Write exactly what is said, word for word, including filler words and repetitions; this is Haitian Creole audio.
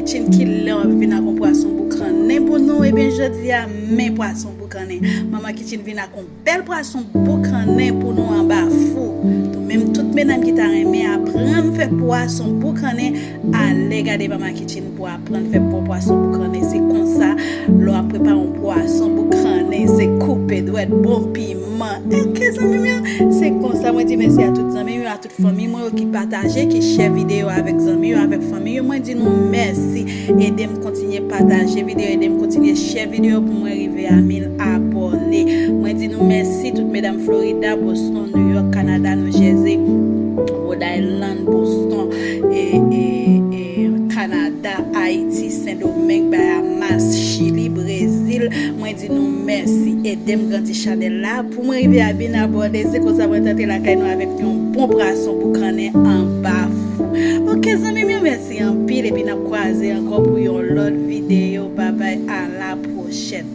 Kitchen, kilè w ap vin ak yon pwason boukannen pou nou? Ebyen, jodi a, men pwason boukannen. Manman Kitchen vin ak yon bèl pwason boukannen pou nou anba fou. Tou menm tout medam ki ta renmen aprann fè pwason boukannen, ale gade Manman Kitchen pou aprann fè bon pwason boukannen. Se konsa, lè w ap prepare yon pwason boukannen, se koupe dwèt, bon piman. Oke, zanmi m yo, se konsa. Mwen di mèsi a tout zanmi m yo, a tout fanmi mwen yo ki pataje, ki share videyo avèk zanmi yo, avèk fanmi yo. Mwen di nou mèsi. Ede m kontinye pataje videyo, ede m kontinye share videyo pou mwen rive a mil abòne. Mwen di nou mèsi, tout medam Florida, Boston, New York, Canada, New Jersey, Rhode Island, Boston, e, e, e, Canada, Haiti, Sendomeng, Bahamas, Chili, Brezil. Mwen di nou mèsi. Ede m grandi chanèl la pou mwen rive a mil abòne. Se konsa mwen t antre lakay nou avèk yon bon pwason boukannen anba fou. Oke, zanmi m yo, mèsi anpil. Epi n ap kwaze ankò pou yon lòt videyo. Babay, a la pwochèn.